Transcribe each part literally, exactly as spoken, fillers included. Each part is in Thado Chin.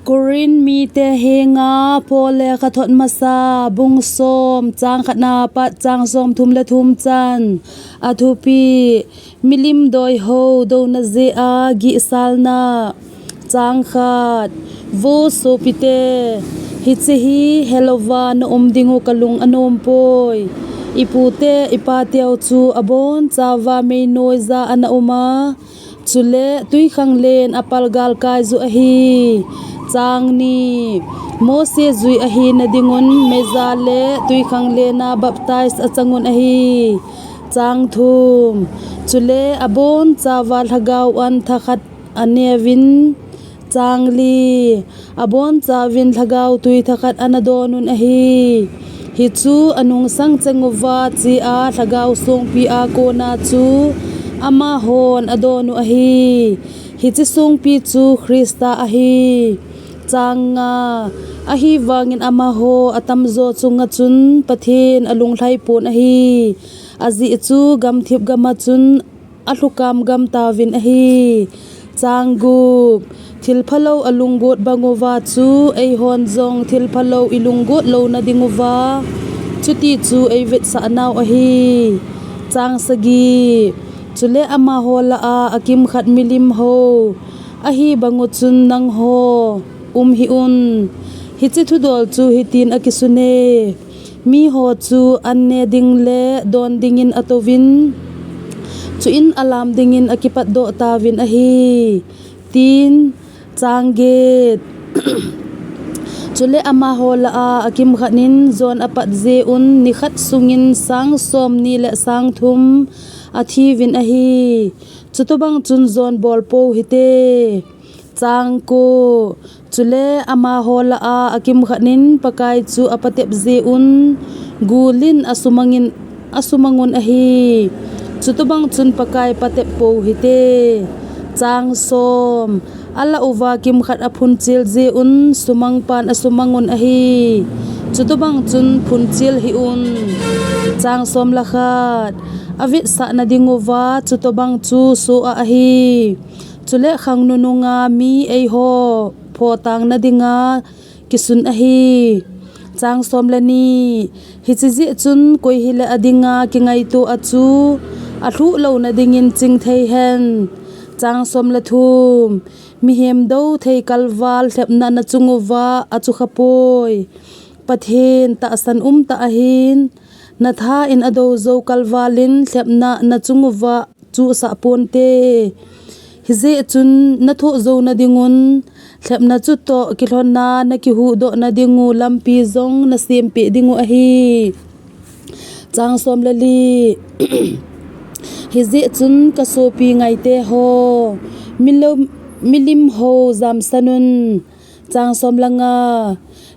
Korin mite henga Paul lekhathot masa bung som, chang khatna pat chang somthum le thum chan. Athupi: Milim doiho douna jeh a gihsalna. Chang khat. Vo sopite, hiche hi helouva na um ding u kalung anom poi. Ipute ipateu chu abonchauva mei noija ana um a, chule twikhanglen apal galkai ju ahi. Chang ni. Mose jui ahina dingun meija le twikhanglen a baptize achangun ahi. Chang thum. Chule abonchauva lhagao an thakhat aneuvin. Chang li. Abonchauvin lhagao twi thakhat ana donun ahi. Hichu anungsang cheng uva chea lhagao songpi a kona chu amahon adonu ahi. Hiche songpi chu Christa ahi. Chang nga. Ahivangin amaho atamjo chunga chun Pathen alunglhai pon ahi. Ajeh chu gamthip gama chun alhukam gam tauvin ahi. Chang gup. Thilphalou alunggot bang uva chu eihon jong thilphalou ilunggot louna ding uva chuti chu eivetsah nau ahi. Chang sagi. Chule amaho lah a akimkhat milim ho ahi bang u chun nangho um hih un. Hiche thudol chu hitin akisun e: Miho chu an ne ding le don dingin atouvin, chuin alam dingin akipatdoh tauvin ahi, tin. Chang get. Chule amaho lah a akimkhat in jon apat jeh un nikhat sungin sang somni le sang thum athiuvin ahi. Chutobang chun jon bolpou hite. Chang ko. Chule amaho lah a akimkhat in Pakai chu apatep jeh un gulin asumangin, asumangun ahi. Chutobang chun Pakai patep pou hite. Chang som. Alah uva kimkhat aphunchil jeh un sumangpan asumangun ahi. Chutobang chun phunchil hih un. Chang som le khat. Avetsahna ding uva chutobang chu soh a ahi. Chule khang nununga mi eiho photangna dinga kisun ahi. Chang som le ni. Hiche jeh chun koi hile adinga kingaito a chu alhuh louna dingin ching thei hen. Chang som le thum. Mihem dou thei kalval lhepna nachung uva achukha poi. Pathen tahsan umtah ahin, natha in adou jou kalval in lhepna nachung uva chuhsah ponte. Hijeh chun nathoh jouna dingun lhepna chutoh kilhonna nakihuhdohna ding u lampi jong nasempeh ding u ahi. Chang som le li. Hijeh chun kasopi ngaite ho, milo-, milim ho jamsan un. Chang som le nga.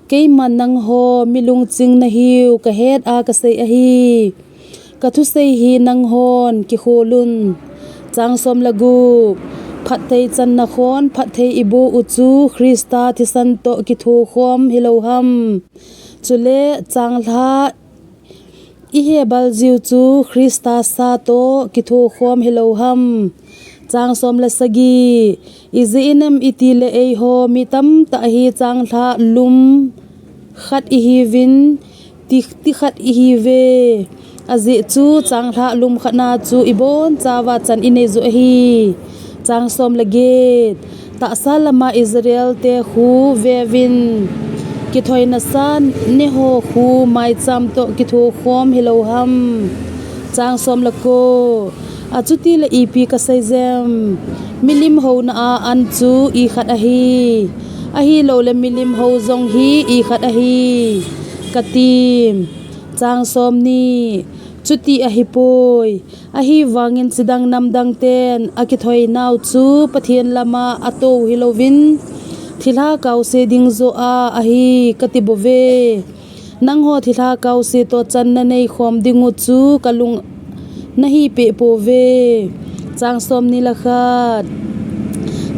Keiman nangho milungching nahiu kahet a kasei ahi. Kathusei hi nanghon kikhol un. Chang som le gup. Phatthei channa khon phatthei iboh u chu Christa thisan toh kithokhom hilou ham? Chule changlhah ihebal jiu chu Christa sa toh kithokhom hilou ham? Chang som le sagi. Ijeh inem itile eiho mi tamtah hi changlhah lum khat ihiuvin, ti, ti khat ihiuve. Ajeh chu changlhah lum khatna chu ibonchauva chan inei ju ahi. Chang som le get. Tahsa lama Israel te khu veuvin, kithoina sa neiho khu maicham toh kithokhom hilou ham? Chang som le ko. Achutile ipi kasei jem? Milim houna a an chu ikhat ahi. Ahiloule milim hou jong hi ikhat ahi, katim. Chang somni. Chuti ahipoi. Ahivangin chidang namdang ten akithoinau chu Pathen lama atou hilouvin, thilha kaose ding joh a ahi, kati bouve. Nangho thilha kaose toh chan nanei khom ding u chu kalung nahi peh pouve. Chang somni le khat.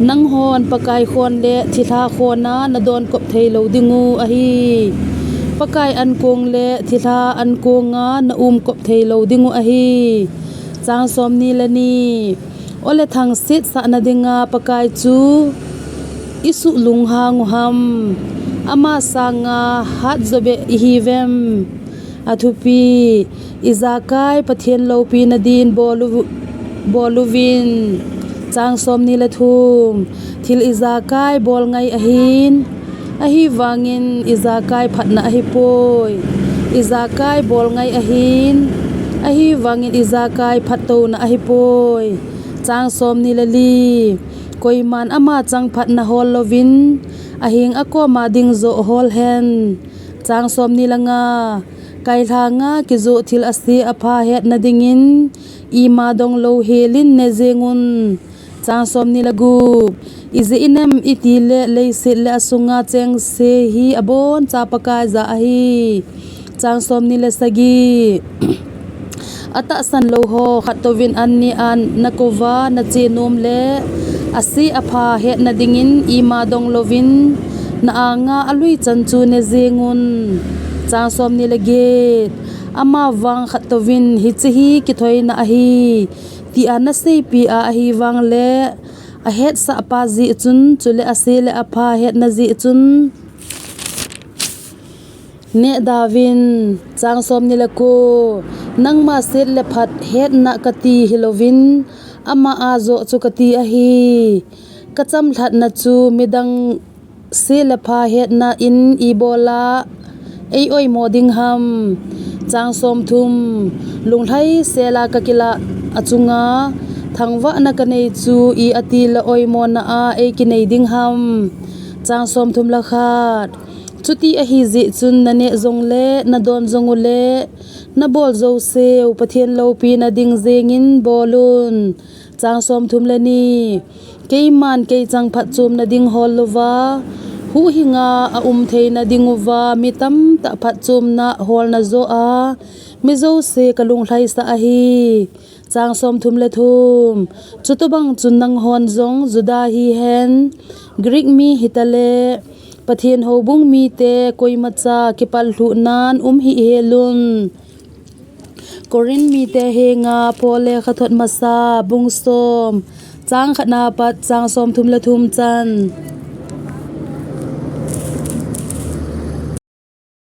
Nanghon Pakai khon le thilha khon a nadon kop thei lou ding u ahi. Pakai ankong le thilha ankong a naum kop thei lou ding u ahi. Chang somni le ni. Ole thangset sahna dinga Pakai chu isuh lunghang uham? Ama sanga hatjobeh ihiuvem? Athupi, ijakai Pathen loupina din bol u-, bol uvin. Chang somni le thum. Thil ijakai bol ngai ahin, ahivangin ijakai phatna ahipoi. Ijakai bol ngai ahin, ahivangin ijakai phattouna ahipoi. Chang somni le li. Koiman ama chang phatna hol louvin, aheng akoma ding joh hol hen. Chang somni le nga. Kailhanga kijoh thil ase apha hetna dingin, ima dong lou helin ne jengun. Chang somni le gup. Ijeh inem itile leiset le asunga chengse hi aboncha Pakai ja ahi. Chang somni le sagi. Atahsan lou ho khattouvin anni a nakouva nache nom le ase apha hetna dingin ima dong louvin na anga alui chan chu ne jengun. Chang somni le get. Amavang khattouvin hiche hi kithoina ahi, tia naseipi a ahivang le ahetsah pa jeh chun, chule ase le apha hetna jeh chun, neh dauvin. Chang somni le ko. Nangma set le phat hetna kati hilouvin, ama a joh chu kati ahi. Kachamlhatna chu midang set le pha hetna in ibola ei oimo ding ham? Chang somthum. Lunglhai sela kakilah achunga thangvahna kanei chu i atile oimona a ei kinei ding ham? Chang somthum le khat. Chuti ahi jeh chun naneh jongle, nadon jong ule, nabol jouseu Pathen loupina ding jengin bolun. Chang somthum le ni. Keiman kei chang phatchomna ding hol louva, huhhinga aum theina dinguva mi tamtah phatchomna holna joh a mi jouse kalunglhaisah ahi. Chang somthum le thum. Chutobang chun nanghon jong Juda hihen, Greek mi hitale, Pathen houbung mite koimacha kipallhuhnan um hih helun. Corinth mite henga Paul lekhathot masa bung som, chang khatna pat chang somthum le thum chan.